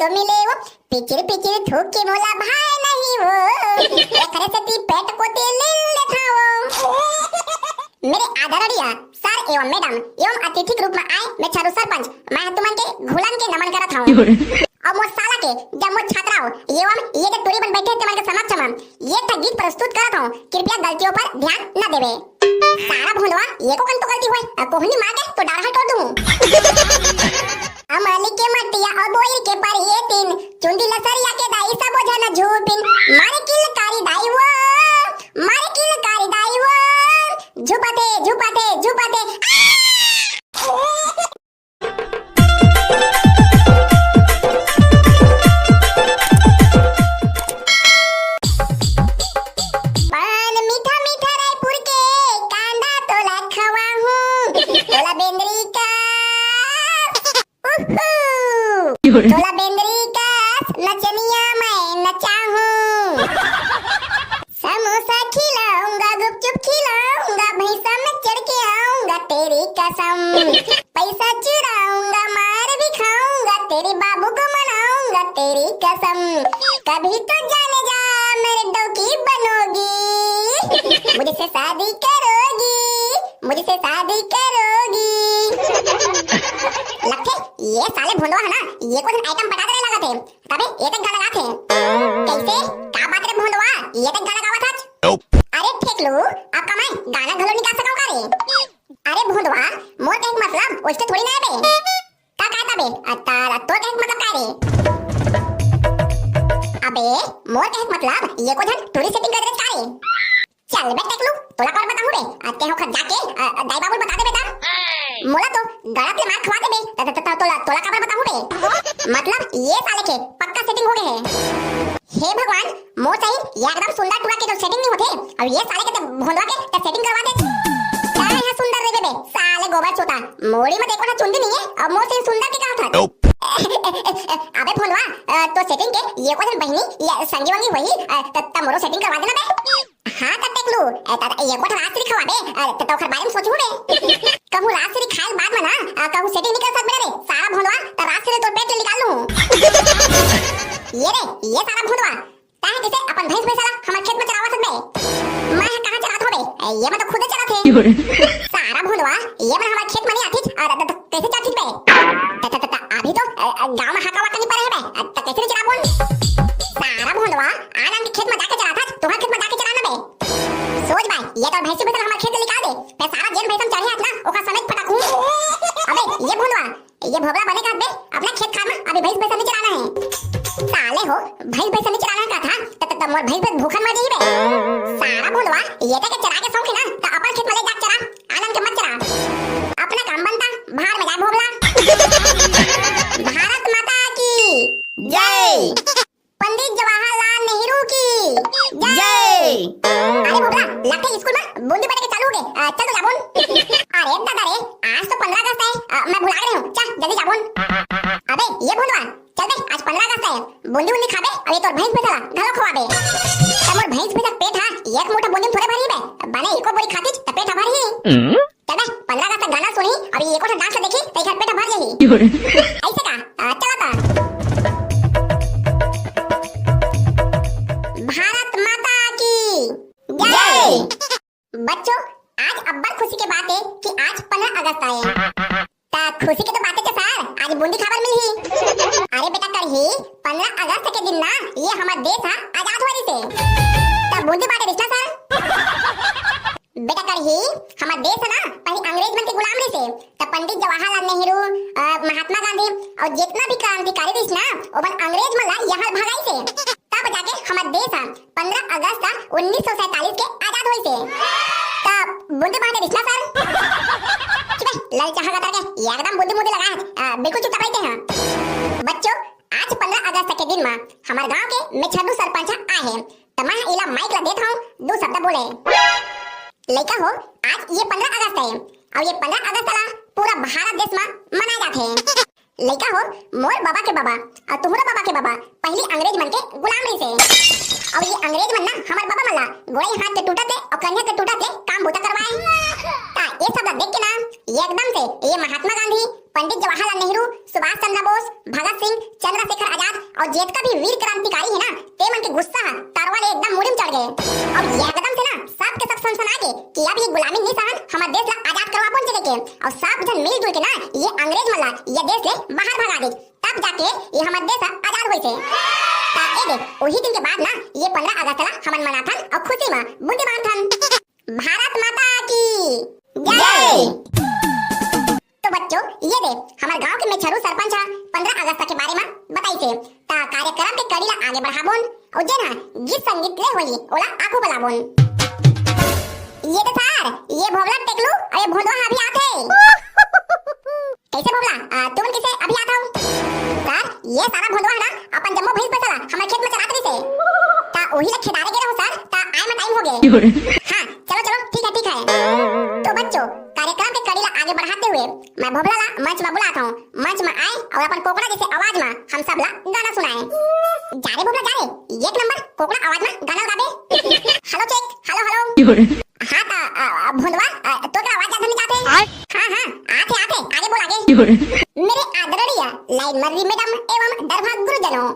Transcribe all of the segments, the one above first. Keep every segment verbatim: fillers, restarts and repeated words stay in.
तो मिले वो, पिचिर पिचिर थूक के मोला भाए नहीं वो, एकरे सेती पेट कोती लील लेथावो। मेरे आदरणीय सर एवं मैडम एवं अतिथि के रूप में आए मैं छरू सरपंच, मैं तुमन के घुलन के नमन करत हूँ। और मोर साला के जब मोर छात्राओं एवं ये जो टूरी बन बैठे हे, तेमन के समक्ष में ये ठा गीत प्रस्तुत करत हूँ, कृपया गलतियों पर ध्यान न देवे। सारा भोंदवा, ये को कन तो गलती होय, कोहनी मार के तो डाढ़ा तोड़ दूँ। अमली के मटिया और बोइर के पर ये तीन, चुंदी लसरिया के दाई सब झन झूपिन, मारे किलकारी दाई वो, मारे किलकारी दाई वो, झुपते, झुपते, झुपते। पान मीठा मीठा रायपुर के, कांदा तोला खवाहूं, तोला बेंदरी का, उहू, तोला बेंदरी का नचनिया मैं नचाहूं। समोसा खिलाऊंगा, गुपचुप खिलाऊंगा, भैंसा में चढ़ के आऊंगा तेरी कसम। पैसा चुराऊंगा, मार भी खाऊंगा, तेरे बाबू को मनाऊंगा तेरी कसम। कभी तो जाने जा मेरे डौकी बनोगी, मुझसे शादी करोगी, मुझसे शादी करोगी। लगथे ये साले भोंदवा है ना, ये को दिन आइटम पटा दे लगथे। तबे ये तक गाना गाथे। कैसे? का बात रे भोंदवा? ये तक गाना गावत हच? अरे ठेकलू, अब का मैं गाना घलो निकाल सकूं का रे? अरे भोंदवा, मोर कहे के मतलब ओइसने थोड़ी ना है बे। का कहता बे? अ, तारा तोर कहे के मतलब का रे? अबे, मोर कहे के मतलब ये को झन टूरी सेटिंग कर दे का रे? चल बे टकलू, तोला काबर बताहूं बे? आ, ते ओखर जाके, आ, दाई बाबू ल बता दे बेटा। मोला तो गलत ले मार खवा दे बे। त, त, त, त, तोला, तोला काबर बताहूं बे? मतलब ये साले के पक्का सेटिंग हो गए है। हे भगवान, मोर सही एकदम सुंदर टूरा के जो सेटिंग नहीं होथे, अब ये साले के ते भोंदवा के ते सेटिंग करवा दे। का है सुंदर रे बे, साले गोबर चोता। मोड़ी में देखो ना चुंदी नहीं है, अब मोर सही सुंदर के कहा था। अबे भोंदवा, अ, तो सेटिंग के ये को बहिनी, ये संगी वंगी वही, अ, त, त मोरो सेटिंग करवा देना बे। हाँ, त टेकलू, ए, त, त, ये कोठा राजश्री खवाबे, अ, त, त ओखर बारे में सोचहूँ बे। कहूँ राजश्री खाए के बाद में ना, अ, कहूँ सेटिंग निकल सकबे रे, सारा भोंदवा, त राजश्री तोर पेट ले निकाल लूँ। ये रे, ये सारा भोंदवा, तैं कइसे अपन भैंस भैंसा ला हमर खेत में चरावत हस बे? मैं ह कहाँ चरात हों बे? ए, ये मन तो खुदे चरात हे। सारा भोंदवा, ये मन हमर खेत में नहीं आतिस, अ, त, त, कइसे चरतिस बे? त, त, त, त, अभी तो, अ, अ, गाँव में हाका वाका नहीं पड़े हे बे, अ, त कइसे नहीं चराबोन? सारा भोंदवा, आन आन के खेत में जाके चराथस, तुंहर खेत में जाके चरा ना बे। सोच बे, ये तोर भैंसी भैंसा हमर खेत ले निकाल दे, फेर सारा जेन भैंसा में चढ़े हस ना, ओकर समेत पटकहूँ। अबे, ये भोंदवा, ये भोबला बने कहत बे, अपना खेत खार में अभी भैंस भैंसा नहीं चराना है। साले हो, भैंस भैंसा नहीं चराना है कहत हस, त, त, त मोर भैंस भैंस भूखन मर जाही बे। सारा भोंदवा, ये तैं के चराए के शौक हे ना, त अपन खेत में ले जाके चरा, आन आन के मत चरा। अपना काम बनता, भाड़ में जा भोबला। भारत माता की जय। पंडित जवाहरलाल नेहरू की जय। जय। अरे भोबला, लगथे स्कूल में बूंदी बटे के चालू हो गे। अ, चल तो जाबोन। अरे दादा रे, आज तो पंद्रह अगस्त है। अ, मैं भुला गे रहेंव। चल, जल्दी जाबोन। अबे, ये भोंदवा, चल बे, आज पंद्रह अगस्त है। बूंदी उंदी खाबे, अउ ये तोर भैंस भैंसा ला घलो खवाबे। त मोर भैंस भैंसा पेट हा, एक मुठा बूंदी में थोरे भरही बे। बने एको बोरी खातिस, त पेट हा भरही। चल बे, पंद्रह अगस्त तक गाना सुनही, अउ ये एको ठन डांस देखही, त एकर पेट भर जाही। अइसे का? आ, चला ता। भारत माता की जय। बच्चों, आज अब्बड़ खुशी के बात है कि आज पंद्रह अगस्त आए। ता खुशी के तो बात है सर, आज बूंदी खाबर मिलही। अरे बेटा करही, पंद्रह अगस्त के दिन ना ये हमर देश हा आजाद होय रिहिसे। ता बूंदी बांटे रिहिस ना सर। बेटा करही, हमर देश ह ना पहली अंग्रेज मन के गुलाम रहिसे, त पंडित जवाहरलाल नेहरू, अ, महात्मा गांधी अउ जितना भी क्रांतिकारी रहिस ना, ओमन अंग्रेज मन ला यहाँ भगाइसे। तब जाके हमर देश ह पंद्रह अगस्त उन्नीस सौ सैंतालीस के आजाद होइसे। त बूंदी बांटे रिहिस ना सर। चुप हे, ललचाहा गतर के, एकदम बुद्धि मुद्धि लगा है, अ, बिल्कुल चुपचाप रहिते हैं। बच्चों, आज पंद्रह अगस्त के दिन म हमर गांव के मेछरनू सरपंच ह आए हे। त मैं ह एला माइक ला देत हंव, दू शब्द बोले। लइका हो, आज ये पंद्रह अगस्त हे, अउ ये पंद्रह अगस्त ला पूरा भारत देश म मनाए जाथे। लइका हो, मोर बबा के बबा अउ तुहरो बबा के बबा पहिली अंग्रेज मन के गुलाम रहिसे, अउ ये अंग्रेज मन ना हमर बबा मन ला गोड़ई हाथ के टूटत ले अउ कनिहा के टूटत ले काम बूता करवाए। त ये सब ला देख के ना एकदम से ये महात्मा गांधी, पंडित जवाहरलाल नेहरू, सुभाष चंद्र बोस, भगत सिंह, चंद्रशेखर आजाद, अउ जेतका भी वीर क्रांतिकारी हे ना, ते मन के गुस्सा ह तरवा ले एकदम मुड़ी म चढ़ गे। अउ एकदम से ना सबके सब सनसना गे कि अब ये गुलामी नी सहन, हमर देश ला आजाद करवाबोन जगे के। अउ सब झन मिलजुल के ना ये अंग्रेज मन ला ये देश ले बाहर भगा दे, तब जाके ये हमर देश ह आजाद होइस हे। त ए दे, उही दिन के बाद ना ये पंद्रह अगस्त ला हमन मनाथन अउ खुशी म बूंदी बांटथन। भारत माता की जय। तो बच्चों, ये दे हमर गांव के मेछरू सरपंच ह पंद्रह अगस्त के बारे म बताइस हे। त कार्यक्रम के कड़ी ला आगे बढ़ाबोन अउ जेन ह गीत संगीत ले होही ओला आगू बढ़ाबोन। ये दे सर, ये भोभला टेकलू अउ ये भोंदवा ह अभी आथे। कैसे भोभला, आ, तुमन कैसे अभी आत हव? सर, ये सारा भोंदवा ह ना अपन जम्मो भैंस भैंसा ला हमर खेत म चरात रहिस हे। त उही ला खेदारे गे रहूं सर, त आए म टाइम हो गे। हाँ, चलो चलो, ठीक है ठीक है। तो बच्चों, कार्यक्रम के कड़ी ला आगे बढ़ाते हुए मैं भोभला ला मंच म बुलात हूँ। मंच म आए अउ अपन कोकड़ा जैसे आवाज म हम सब ला गाना सुनाए। जा रे भोभला जा रे, एक नंबर कोकड़ा आवाज म गाना गाबे। Hello check, hello hello. हाँ त, अ, अ, भोंदवा, अ, तोर आवाज ज्यादा नहीं जाते। आय। हाँ हाँ, आथे आथे, आगे बोल आगे। मेरे आदरणीय लाइन मर्री मैडम एवं दरभा गुरुजनों।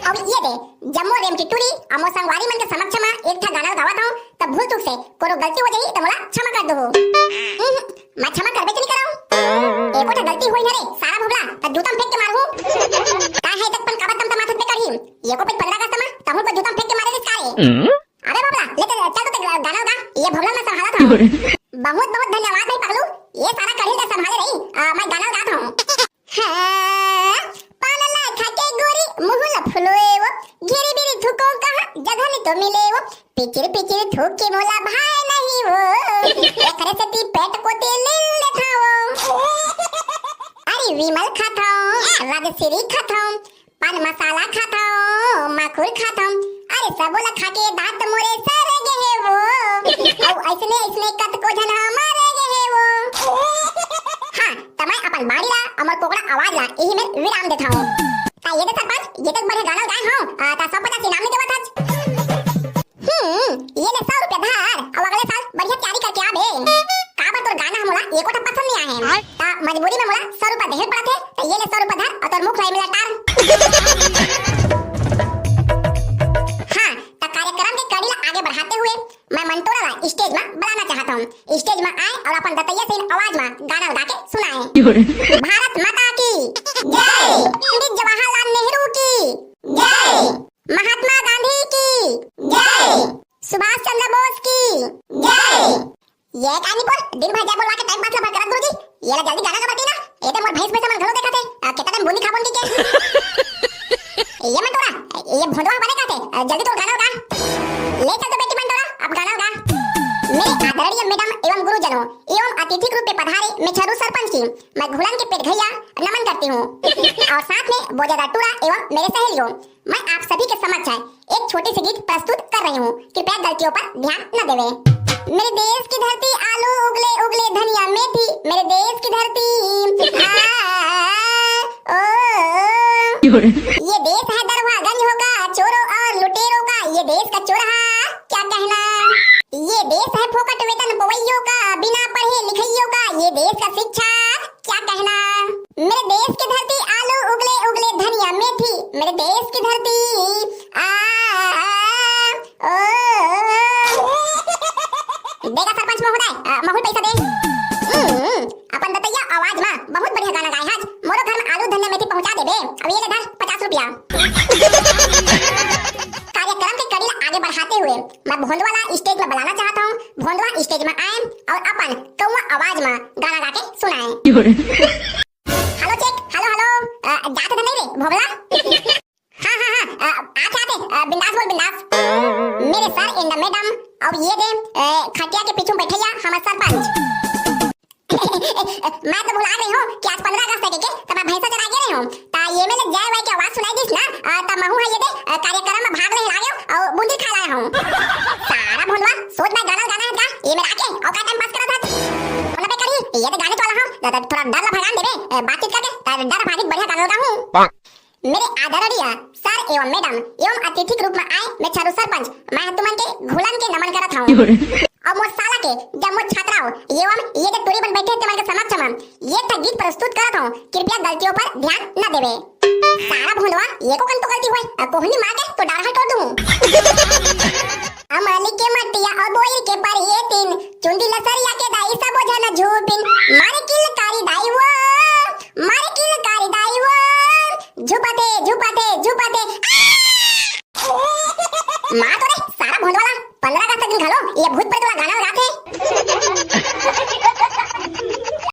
अब ये दे जम्मो रेमटी टूरी अउ मोर संगवारी मन के समक्ष म एक ठा गाना गावत हूँ, त भूल चूक से कोनो गलती हो जाही त मोला क्षमा कर दो। हम्म, मैं क्षमा करबे के नहीं करहूँ। एको ठा गलती होई न रे सारा भोभला, त जूता म फेंक के मारहूँ। का है तक पन काबर तम तमाथत बे करही? एको पे पंद्रह अगस्त म तहूँ को जूता म फेंक के मारे रिस का रे? अबे भोभला, ले चल, चल तो ते गाना गा, ये भोभला मैं संभालत हूँ। बहुत बहुत धन्यवाद भाई पगलू, ये सारा कढ़ी का संभाले रही, आ, मैं गाना गात हूँ। हाँ, पान ला खा के गोरी मुँह ला फुलोए वो, घेरी बेरी थूको कहाँ जगह नहीं तो मिले वो, पिचिर पिचिर थूके मोला भाए नहीं वो, एकरे से ती पेट को तेल ले लेता वो। अरे विमल खाता हूँ, राजश्री खाता हूँ, पान मसाला खाथंव, माखुर खाथंव, अरे सबो ला खा के दांत मोरे सर गे हे वो। अउ अइसने अइसने कतको झन ह मर गे हे वो। हाँ, त मैं अपन बाड़ी ला अउ मोर कोकड़ा आवाज ला इही में विराम देथंव। त ये दे सरपंच, ये तक बढ़िया गाना गाए हंव, आ, त सौ पचास इनाम नइ देवत हच। हम्म, ये ले सौ रुपया धर, अउ अगले साल बढ़िया तैयारी करके आबे। काबर तोर गाना ह मोला एको ठा पसंद नइ आहे। आय। त मजबूरी में मोला सौ रुपया देहे पड़त हे, त ये ले सौ रुपया धर, अउ तोर मुख ला एमे लटार। हाँ, त कार्यक्रम के कड़ी ला आगे बढ़ाते हुए मैं मंटोरा ला stage में बुलाना चाहत हूँ। Stage में आए अउ अपन दतैया से आवाज में गाना गा के सुनाए। भारत माता की जय, पंडित जवाहरलाल नेहरू की जय। महात्मा गांधी की जय। सुभाष चंद्र बोस की जय। ये का निपोर दिन भर जय बोलवा के time pass ला भर करत गुरुजी। ये ला जल्दी गाना गा बरती ना। ए ते मोर भैंस भैंसा मन घलो देखत हे। आ, केतना time बूंदी खाबोन की के। ये मंटोरा, ये भोंदवा बने कहते, आ, जल्दी तोर गाना गा। ले चल तो बेटी मंटोरा, अब गाना गा। मेरे आदरणीय मैडम एवं गुरुजनों एवं अतिथि के रूप में पधारे मेछरू सरपंच की मैं घुलन के पेट घैया नमन करती हूँ। और साथ में बोजादा टूरा एवं मेरे सहेलियों, मैं आप सभी के समक्ष है एक छोटी सी गीत प्रस्तुत कर रही हूँ, कृपया गलतियों पर ध्यान न देवे। मेरे देश की धरती आलू उगले उगले धनिया मेथी, मेरे देश की धरती आ, ओ, ये देश है दरवागंज होगा चोरों और लुटेरों का, ये देश का चोरहा क्या कहना। ये देश है फोकट वेतन पवैयों का, बिना पढ़े लिखैयों का, ये देश का शिक्षा क्या कहना। मेरे देश की धरती आलू उगले उगले धनिया मेथी, मेरे देश की धरती आ, आ, ओ, ओ। देगा सरपंच महोदय, अ, महू पैसा दे। हम्म, अपन दतैया आवाज में बहुत बढ़िया गाना गाए हच। मोरो घर में आलू धनिया मेथी पहुंचा देबे। अब ये ले धर पचास रुपया। कार्यक्रम के कड़ी ला आगे बढ़ाते हुए मैं भोंदवा ला stage में बुलाना चाहत हूँ। भोंदवा stage में आए और अपन कौवा आवाज में गाना गा के सुनाए। हेलो चेक, हेलो हेलो, अ, जात तो नहीं रे भोभला? हाँ हाँ हाँ, अ, आते आते, अ, बिंदास बोल बिंदास। मेरे सर and the madam, अब ये दे, अ, खटिया के पीछू बैठैया हमर सरपंच। मैं तो भुला गई हूँ कि आज पंद्रह अगस्त है के, तो मैं भैंसा चरा के रही हूँ। ता ये में ले जय वाय के आवाज सुनाई दिस ना, अ, ता महू है ये दे, अ, कार्यक्रम में भाग लेहे लागे हूँ और बूंदी खा लाया हूँ। सारा भोंदवा सोच मैं गाना गाना है का? ये मेरा के और का time pass करा था? होना पे करी, ये तो गाने तो वाला हूँ, तो, तो थोड़ा डर ला भगान देवे, अ, बातचीत करके, तो डर भागी बढ़िया गाना गाऊँ। मेरे आदरणीय सर एवं मैडम एवं अतिथि के रूप में आए मैं छरू सरपंच, मैं तुमन के घुलन के नमन करत हूँ। और मोर साला के जब मोर छात्रा हो एवं ये जो टूरी बन बैठे तेमन के समक्ष में ये ठा गीत प्रस्तुत करत हूँ, कृपया गलतियों पर ध्यान न देवे। सारा भोंदवा ये को कन तो गलती हुई, कोहनी मार के तो डाढ़ा तोड़ दूँ। अमली के मटिया और बोइर के परिए तीन, चुंदी लसरिया के दाई सब झन झूपिन, मारे किलकारी दाई वो, मारे किलकारी दाई वो, झुपते झुपते झुपते। माँ तो